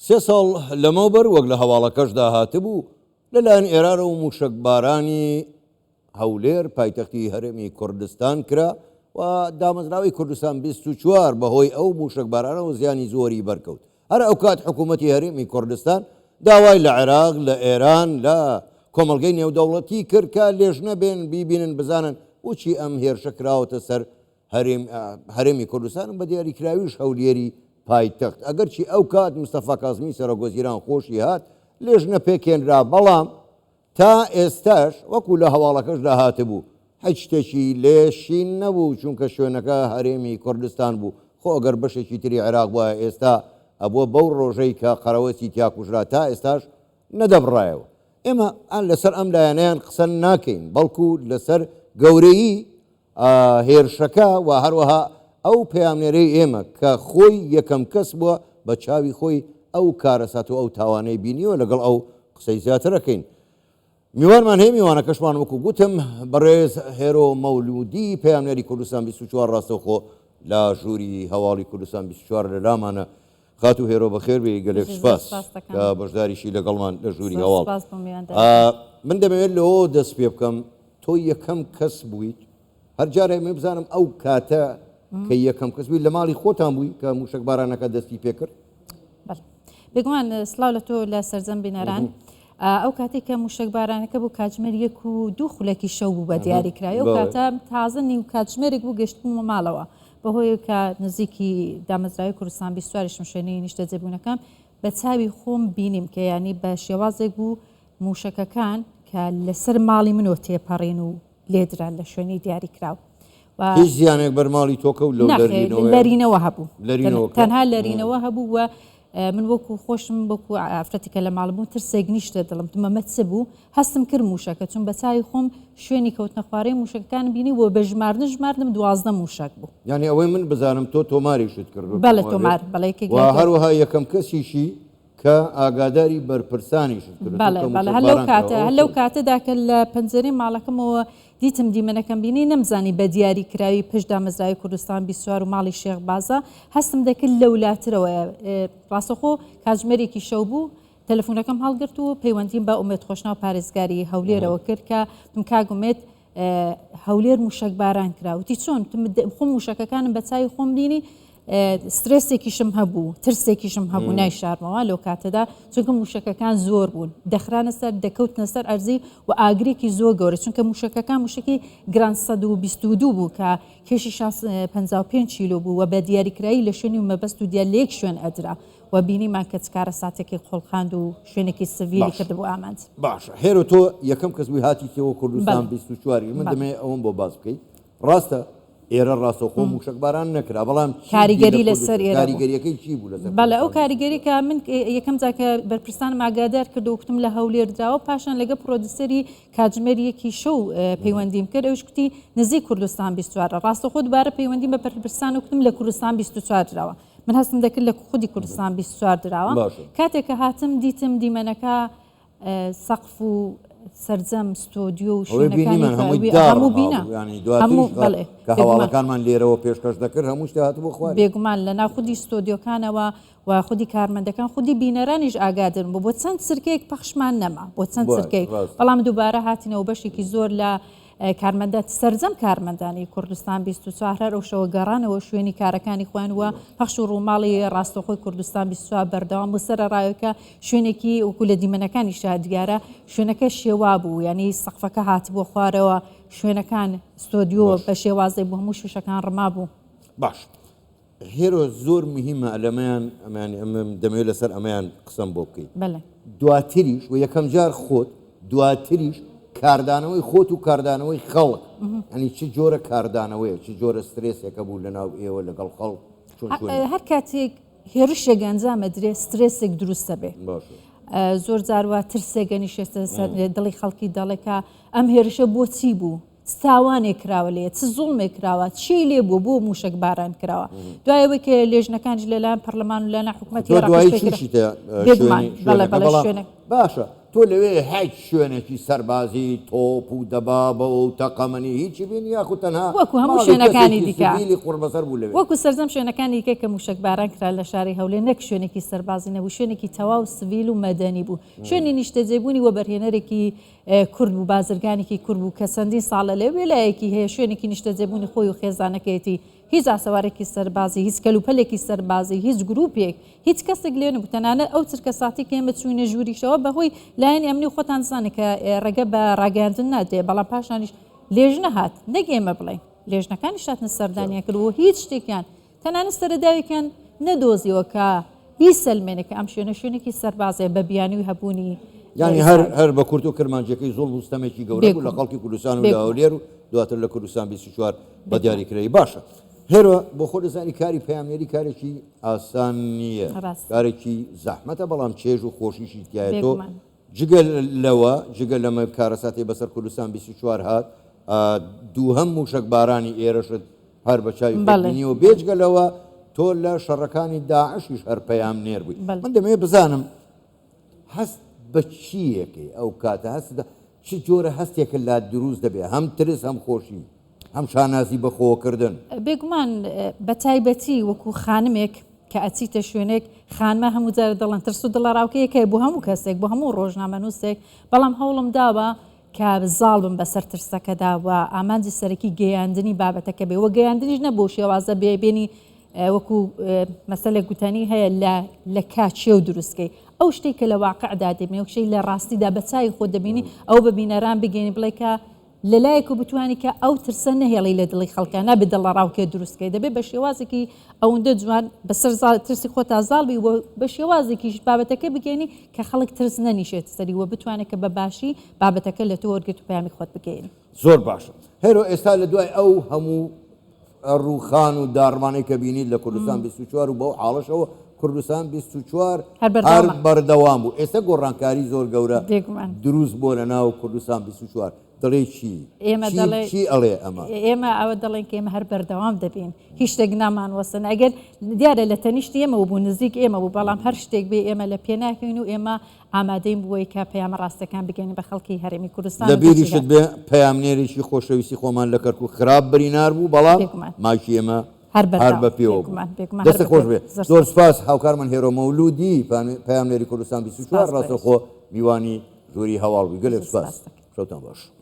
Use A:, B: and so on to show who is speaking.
A: سێ ساڵ لەمەوبەر وەک لە هەواڵەکەشدا هاتبوو، لەلایەن ئێرانەوە مووشەکبارانی هەولێر پایتەختی هەرێمی کوردستان کرا و دامەزراوەی کوردستان 24 بەهۆی ئەو مووشەکبارانەوە زیانی زۆری بەرکەوت. هەر ئەوکات حکوومەتی هەرێمی کوردستان داوای لە عێراق، لە ئێران، لە کۆمەڵگەی نێودەوڵەتی کرد کە لێژنە بێن بیبینن بزانن بۆچی ئەم هێرشە کراوەتە سەر هەرێم هەرێمی کوردستان و بە دیاریکراویش هەولێری پایتەخت. ئەگەرچی ئەو کات مستەفا کازمی سەرۆکوەزیران خۆشی هات لێژنە پێکهێنرا، بەڵام تا ئێستاش وەکو لە هەواڵەکەشدا هاتبوو هیچ شتێکی لێ شین نەبوو، چونکە شوێنەکە هەرێمی کوردستان بوو، خۆ ئەگەر بەشێکی تری عێراق بوایە ئێستا ئەبووە بەو ڕۆژەی کە قەرەوەسی تیا کوژرا تا ئێستاش نەدەبڕایەوە. ئێمە لەسەر ئەم لایەنەیان قسە ناکەین، بەڵکو لەسەر گەورەیی هێرشەکە و هەروەها ئەو پەیامنێرەی ئێمە کە خۆی یەکەم کەس بووە بە چاوی خۆی ئەو کارەسات و ئەو تاوانەی بینیوە لەگەڵ ئەو قسەی زیاتر ئەکەین. میوانمان هەیە میوانەکەشمان وەکو گوتم بەڕێز هێرۆ مەولودی پەیامنێری کوردستان 24 ڕاستەوخۆ لە ژووری هەواڵی کوردستان 24 لە لامانە خاتوو هێرۆ بەخێر بێی گەلێک سپاس کە بەشداریشی لەگەڵمان لە ژووری هەواڵ. من دەمەوێت لەوە دەست پێ بکەم تۆ یەکەم کەس بوویت هەر جارێ من بزانم ئەو کاتە کە یەکەم کەس بووی لە ماڵی خۆتان بووی کە موشک بارانەکە دەستی پێکرد؟
B: بێگومان سلااو لە تۆ لە سەرجەم بینەران. ئەو کاتێک کە موشک بارانەکە بوو کاتژمێر یەک و دوو خولەکی شەو بوو بە دیاری کرای ئەو کاتە تازە نیو کاتژمێرێک بوو گەشتبوومە ماڵەوە بەهۆی کە نزیکی دامەزراوی کوردستان بیستواریشم شوێنی نیشتەجێبوونەکەم بە چاوی خۆم بینیم کە ینی بە شێوازێک بوو موشەکەکان کە لەسەر ماڵی منەوە تێپەڕین و لێدران لە شوێنی دیاریکراو.
A: هیچ زیانێک بەر ماڵی تۆ کەوت لەو لەرینەوەیە؟
B: لەرینەوە هەبوو تەنها لەرینەوە هەبوو و من وەکو خۆشم وەکو ئافرەتی کە لە ماڵ بوو ترسێک نیشتە دڵم تمەمە چ بوو هەستم کرد موشەکە چون بە چاوی خۆم شوێنی کەوتنە خوارەی موشەکەکانم بینی و بە ژماردن ژماردم 12 موشەک بوو.
A: یانی ئەوەی من بزانم تۆ تۆماریشت کردووە
B: بەڵێ تۆمار بەڵێ یەکێک
A: و هەروەها یەکەم کەسیشی کە ئاگاداری بەرپرسانیشت کردووە
B: بەڵێ
A: کە
B: بەڵێ هەر لەو
A: موشەکباران
B: کاتە
A: کراوە
B: هەر لەو کاتەدا کە لە پەنجەرەی ماڵەکەمەوە دیتم دیمەنەکەم بینی نەمزانی بە دیاری کراوی پشت دامەزراوی کوردستان 24 و ماڵی شێخ بازە هەستم دەکرد لەولاترەوەیە ڕاستەخۆ کاتژمێرێکی شەو بوو تەلەفونەکەم هەڵگرت و پەیوەندیم بە ئومێد خۆشناو پارێزگاری هەولێرەوە کرد کە وتم کاک ئومێد هەولێر موشەکباران کرا وتی چۆن خۆم موشەکەکانم بە چاوی خۆم بینی سترێسێکیشم هەبوو ترسێکیشم هەبوو نایشارمەوە لەو کاتەدا چونکە موشەکەکان زۆر بوون دەخرانە سەر دەکەوتنە سەر ئەرزی و ئاگرێکی زۆر گەورە چونکە موشەکەکان موشەکی گران 122 بوو کە کێشی 55 کیلۆ بوو و بە دیاریکرایی لە شوێنی مەبەست و دیار لە یەک شوێن ئەدرا و بینیمان کە چ کارەساتێکی خوڵقاند و شوێنێکی سڤیلی کردبوو ئامانج.
A: باشە هێرۆ تۆ یەکەم کەس بووی هاتیتەوە کوردستان 24 من دەمەوێت ئەوەم بۆ باس بکەیت ڕاستە ئێرە ڕاستەوخۆ موشەکباران نەکرا بەڵام
B: کاریگەری لەسەر ئێرە
A: کاریگەریەکەی چی بوو لەسەر
B: بەڵێ ئەو کاریگەری کە من یەکەم جار کە بەرپرسانم ئاگادار کرد و کوتم لە هەولێر دراوە پاشان لەگە پرۆدیسەری کاتژمێر یەکی شەو پەیوەندیم کرد ئەوش کوتی نزیک کوردستان 24 ڕاستەخۆ دوبارە پەیوەندیم بە بەرپرسان و کوتم لە کوردستان 24 دراوە من هەستم دەکرد لە خودی کوردستان 24 دراوە کاتێک کە هاتم دیتم دیمەنەکە سەقف و سەرجەم ستۆدیۆ و شوێنەکانی
A: هەموو بینا هەموو بەڵێ کە هەواڵەکانمان لێرەوە پێشکەش دەکرد هەموو شتێ هاتبوو خوارێ
B: بێگومان لە ناو خودی ستۆدیۆکانەوە و خودی کارمەندەکان خودی بینەرانیش ئاگادرن بوو بۆ چەند چرکەیەک پەخشمان نەما بۆ چەند چرکەیەک بەڵام دووبارە هاتینەوە بەشێکی زۆر لە کارمەندان سەرجەم کارمەندانی کوردستان 24 هەر ئەو شەوە گەڕانەوە شوێنی کارەکانی خۆیان و پەخش و ڕووماڵی ڕاستەوخۆی کوردستان 24 بەردەوام بوو سەرەڕایەکە شوێنێکی وەکو لە دیمەنەکانیشا دیارە شوێنەکە شێوا بوو یعنی سەقفەکە هاتبووە خوارەوە شوێنەکان ستۆدیۆ بە شێوازێک بوو هەموو شوشەکان ڕما بوو.
A: باش هێرۆ زۆر مهمە لەمەیان ئەمانی ئەمە دەمەوێت لەسەر ئەمەیان قسەم بۆ بکەیت
B: بەلێ.
A: دواتریش و یەکەم جار خۆت دواتریش کاردانەوەی خۆت و کاردانەوەی خەڵک ینی چ جۆرە کاردانەوەیە چ جۆرە سترێسێکە بوو لەناو ئێوە لەگەڵ خەڵک
B: هەر کاتێک هێرشێک ئەنجام ئەدرێ سترێسێک دروست دەبێ زۆر جار وا ترسێک ئەنیشێتە سەر دڵی خەڵکی دەڵێ کە ئەم هێرشە بۆچی بوو چ تاوانێک کراوە لێ چ زوڵمێک کراوە چی لێ بوو بۆ موشک باران کراوە دوای ئەوەی کە لێژنەکانیش لەلایەن پەرلەمان و لەلایەن حکوومەتی
A: دوایی بێگومان بەڵێ بەڵێ شوێنێک باشە. تۆ لەوێ هیچ شوێنێکی سەربازی تۆپ و دەبابە و تەقەمەنی هیچی بینی یاخود تەنها
B: وەکو هەموو
A: ماڵی
B: شوێنەکانی
A: کەسێکی
B: دیکە.
A: سڤیلی قوڕبەسەر بوو لەوێ؟
B: وەکو سەرجەم شوێنەکانی دیکە کە موشەکباران کرا لە شاری هەولێر نەک شوێنێکی سەربازی نەبوو شوێنێکی تەواو سڤیل و مەدەنی بوو شوێنی نیشتەجێبوونی وەبەرهێنەرێکی کورد بوو بازرگانێکی کورد بوو کە چەندین ساڵە لەوێ وێلایەکی هەیە شوێنێکی نیشتەجێبوونی خۆی و خێزانەکەیەتی هیچ ئاسەوارێکی سەربازی، هیچ کەلوپەلێکی سەربازی، هیچ گروپێک، هیچ کەسێک لێ نەبوو، تەنانەت ئەو چرکەساتەی کە ئێمە چووینە ژووریشەوە بەهۆی لایەنی ئەمنی و خۆتان دەزانن کە ڕێگە بە ڕاگەیاندن نادرێ، بەڵام پاشانیش لێژنە هات، نەک ئێمە بڵێین، لێژنەکانیش هاتن سەردانیان کرد و هیچ شتێکیان، تەنانەت سەرەداوێکیان نەدۆزیەوە کە بیسەلمێنێ کە ئەم شوێنە شوێنێکی سەربازیە بە بیانووی هەبوونی
A: یانی هەر هەر بە کورت و کرمانجیەکەی زوڵم و ستەمێکی گەورە بوو لە
B: بێگومان
A: خەڵکی کوردستان و لە
B: بێگومان.
A: هەولێر و دواتر لە کوردستان 24 بە دیاری کرای باشە هێرۆ بۆ خۆ دەزانی کاری پەیامنێری کارێکی ئاسان نییە
B: ڕاستە.
A: کارێکی زەحمەتە بەڵام چێژ و خۆشیشی تایە تۆ
B: بێگومان.
A: جگە لەوە جگە لەمە کارەساتی بەسەر کوردستان 24 هات دووهەم موشەکبارانی ئێرەشت هەر بە چاوی خۆت
B: بەڵێ.
A: بینیوە بێجگە لەوە تۆ لە شەڕەکانی داعشیش هەر پەیامنێر بووی
B: بەڵێ.
A: من دەمەوێت بزانم هەست بە چییەکەی ئەو کاتە هەست بە چ جۆرە هەستێکە لات دروست دەبێ هەم ترس هەم خۆشی هەم شانازی بە خۆکردن؟
B: بێگومان بە تایبەتی وەکو خانمێک کە ئەچیتە شوێنێک خانمە هەموو جارە دەڵێن ترس و دڵەڕاوکێیەک هەیە بۆ هەموو کەسێک بۆ هەموو ڕۆژنامەنووسێک بەڵام هەوڵم داوە کە زاڵ بم بەسەر ترسەکەدا و ئامانجی سەرەکی گەیاندنی بابەتەکە بێ و گەیاندنیش نە بۆ شێوازە بێ بێنی وەکو مەسەلێک گوتەنی هەیە لە لە کاچێو دروستکەی ئەو شتێک کە لە واقعدا دەبینی ئەو شتێک لە ڕاستیدا بە چاوی خۆت دەبینی ئەو بە بینەران بگەینی بڵێ کە لەلایەک و بتانی کە ئەو ترسە نەهێڵی لە دڵی خەڵکە نابێت دڵەڕاوکێ دروستکەی دەبێت بە شێوازێکی ئەوەندە جوان بەسەر ترسی خۆتا زاڵ بی و بە شێوازێکیش بابەتەکە بگەینی کە خەڵک ترس نەنیشێت سەری و بتوانێت کە بە باشی بابەتەکە لە تۆ وەرگێت و پەیامی خۆت بگەینی.
A: زۆر باشە هێرۆ ئێستا لە دوای ئەو هەموو ڕووخان و داڕمانەی کە بینیت لە کوردستان 24 و بەو حاڵەشەوە کوردستان 24
B: هەر
A: هەر
B: بەردەوامە.
A: بەردەوام بوو ئێستا گۆڕانکاری زۆر گەورە
B: بێگومان.
A: دروست بووە لە ناو کوردستان 24 دەڵێی چی؟
B: ئێمە
A: چی
B: دەڵێ
A: چی ئەڵێ ئەمە؟
B: ئێمە ئەوە دەڵێن کە ئێمە هەر بەردەوام دەبین هیچ شتێک نامان وەستن ئەگەر دیارە لە تەنیشتی ئێمەوە بوو نزیک ئێمە بوو بەڵام هەر شتێک بێ ئێمە لە پێ ناکەوین و ئێمە ئامادەین بووەی کە پەیامە ڕاستەکان بگەینین بە خەڵکی هەرێمی کوردستان
A: لە
B: و
A: بیریشت
B: جیهان.
A: بێ پەیامنێرێکی خۆشەویستی خۆمان لە کەرکوک خراپ برینار بوو بەڵام
B: بێگومان.
A: مایکی ئێمە
B: هەر
A: هەر
B: بەردەوام
A: بە پێوە بوو.
B: بێگومان بێگومان هەر
A: دەستت
B: بە
A: خۆش
B: پێ
A: بێ.
B: زۆر
A: زۆر
B: سوپاس.
A: سوپاس هاوکارمان هێرۆ مەولوودی پەیامنێری کوردستان 24
B: سوپاس بۆ ئێوەش.
A: ڕاستەوخۆ میوانی ژووری هەواڵ بووی. گەلێک
B: زۆر
A: سوپاس.
B: سوپاس دەکەم.
A: شەوتان باش.